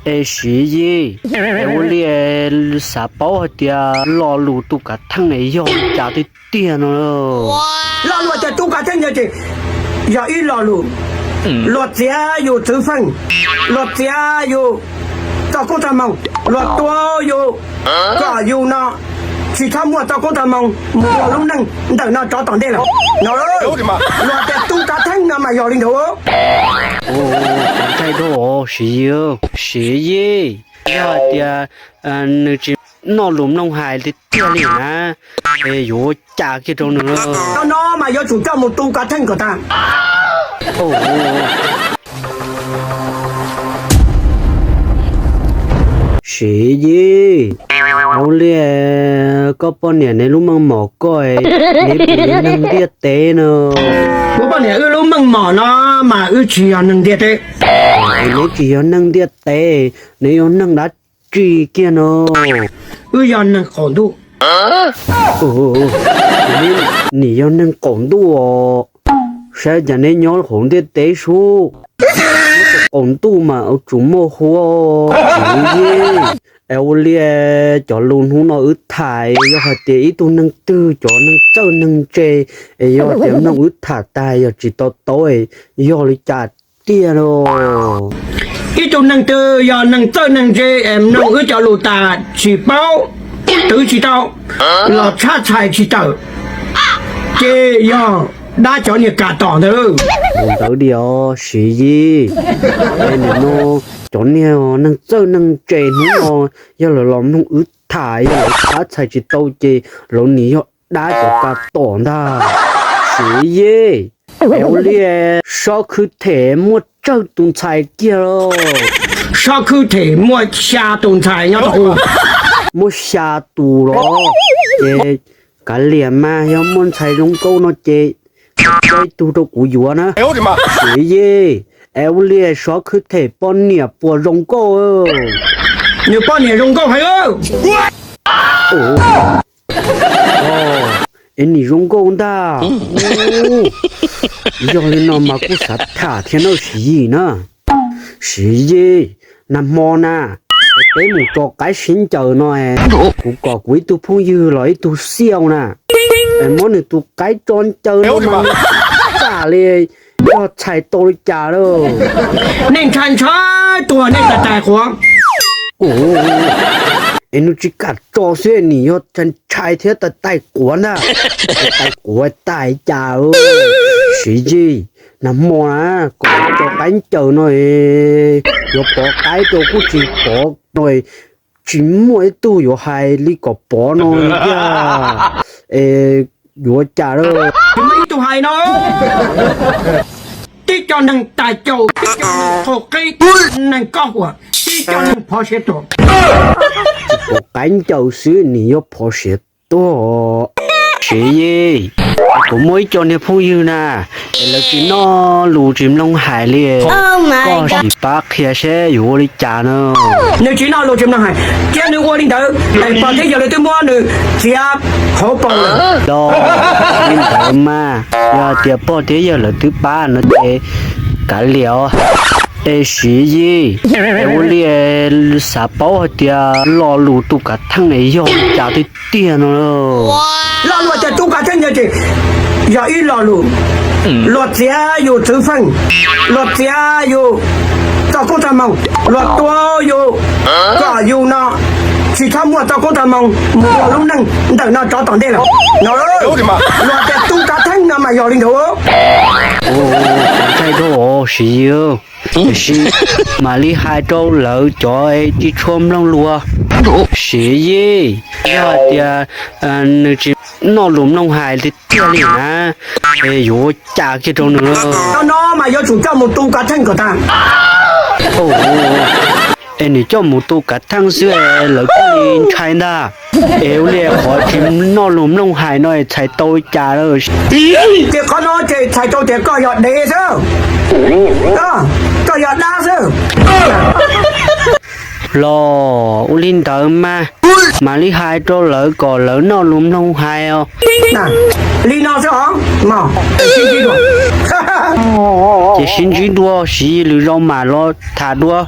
Es Siv Yis, es ua li xav paub hais tias lo lus tus kav theej es yog li cas tiag tiag no? Lo lus tias tus kav theej no ces yog ib lo lus luag txiav yus txwv feej, luag txiav yus txoj koob txoj moo, luag tua yus kom yus no tsis txhob muaj txoj koob txoj moo mus ua lub neej ntawm no rov tom ntej lawm no. Luag tias tus kav theej no mas yog li ntawd. Ua, ua, ua, ua, Siv Yis, Siv Yis, yog hais tias nws tsis noj lus mloog hais tiag tiag li na, es yuav ua cas kiag rau nws? Qhov no mas yuav tsum coj mus tu kav theej kom tag. Siv Yis, ua li koj poj niam neb lub meej mom koj, neb puas yog neeg ntiaj teb no? Kuv poj niam wb lub meej mom no mas wb tsis yog neeg ntiaj teb. Neb tsis yog neeg ntiaj teb, neb yog neeg dab tsi kiag no? Wb yog neeg qaum ntuj. Nim yog neeg qaum ntuj os, saib cas neb nyob hauv ntiaj teb sub, qaum ntuj mas ua tsum muaj huab. Siv Yis, es ua li cov lus hnub no wb tham yog hais tias ib tug neeg twg cov neeg txawj neeg ntse, es yog tias mloog wb tham tag yog tsis to taub, yog li cas tiag los? Ib tug neeg twg yog neeg txawj neeg ntse es mloog wb cov lus tas tsis paub, twv tsis tau, los tshab txhais tsis tawm, ces yog dab cov niag kam tom ntawd. Ua ntawd li os Siv Yis, es nim no cov niag neeg txawj neeg ntse hnub no yog lawv los mloog wb tham yog lawv tshab txhais tsis tau ces lawv nim yog dab cov kam tom ntag. Siv Yis, es ua li sob khwb them muaj tsawg tus ntxhais kiag los? Sob khwb them muaj xya tus ntxhais nyob rau. Muaj xya tus los? Ces kav liam mas yog muaj ntxhais zoo nkauj no ces coj ib tug rau kuv yuav na. Siv Yis, es ua li sob khwb them poj niam puas zoo nkauj? Nws poj niam zoo nkauj heev. Es nim zoo nkauj ntag. Yog li no mas kuj xav tham thiab na Siv Yis na. Siv Yis, nag hmo na, peb mus tso qaib sib ncaws no, kuv kom kuv ib tug phooj ywg los ib tug xiaj na, es muab nws tus qaib tso ncaws no mas tsam li yog txhais tau li cas lauj. Nej ntshai ntshai tuag nej tais tais quav. Es nws tsis kam tso xwb nim yog ntshai thiab tais tais quav ntag. Tais tais quav tais cas. Siv Yis, nag hmo na, kom tso qaib ncaws no, yuav pov qaib rau kuj tsis pov no, tsis muaj ib tug yuav hais li kom pov no tiag. Es yuav cas lawm? Tsis muaj ib tug hais no. Tib co neeg tas caus, tib co neeg qhau qeb, neeg kob huam, tib co neeg phov siav tuag. Pov qaib ncaws xwb nim yuav phov siav tuag. Siv Yis, kuv muaj ib co niag phooj ywg na, es lawv tsis noj lus tsis mloog hais li, koj sim pab qhia seb yuav ua li cas na. Nws tsis noj lus tsis mloog hais, cia nws ua li ntawd, pog thiab yawg lawv twb muab nws txiav hauv paus lawm. Los li ntawd mas, yog tias pog thiab yawg lawv twb pab no ces kav liam os. Es Siv Yis, es ua li xav paub hais tias lo lus tus kav theej es yog li cas tiag tiag no? Lo lus tias tus kav theej no ces yog ib lo lus luag txiav yus txwv feej, luag txiav yus txoj koob txoj moo, luag tua yus kom yus no tsis txhob muaj txoj koob txoj moo mus ua lub neej ntawm no rov tom ntej lawm no. Luag tias tus kav theej no mas yog li ntawd. Ntshai rau Siv Yis, tiam sis mam li hais rau lawv cov tsis tshua mloog lus. Siv Yis, yog hais tias nws tsis noj lus mloog hais tiag tiag li na, es yuav ua cas kiag rau nws? Qhov no mas yuav tsum coj mus tu kav theej kom tag. Es nws coj mus tu kav theej xwb lawv thiaj li ntshai ntag. Es ua li qhov tsis noj lus mloog hais no txhais tau li cas lawm? Ces qhov no ces txhais tau tias koj yog dev xwb, koj yog dab xwb. Los ua li ntawd mas, mam li hais rau lawv kom lawv noj lus mloog hais os. Li no xwb os. Ces sib ntsib dua, Siv Yis lwm zaus mam los tham dua.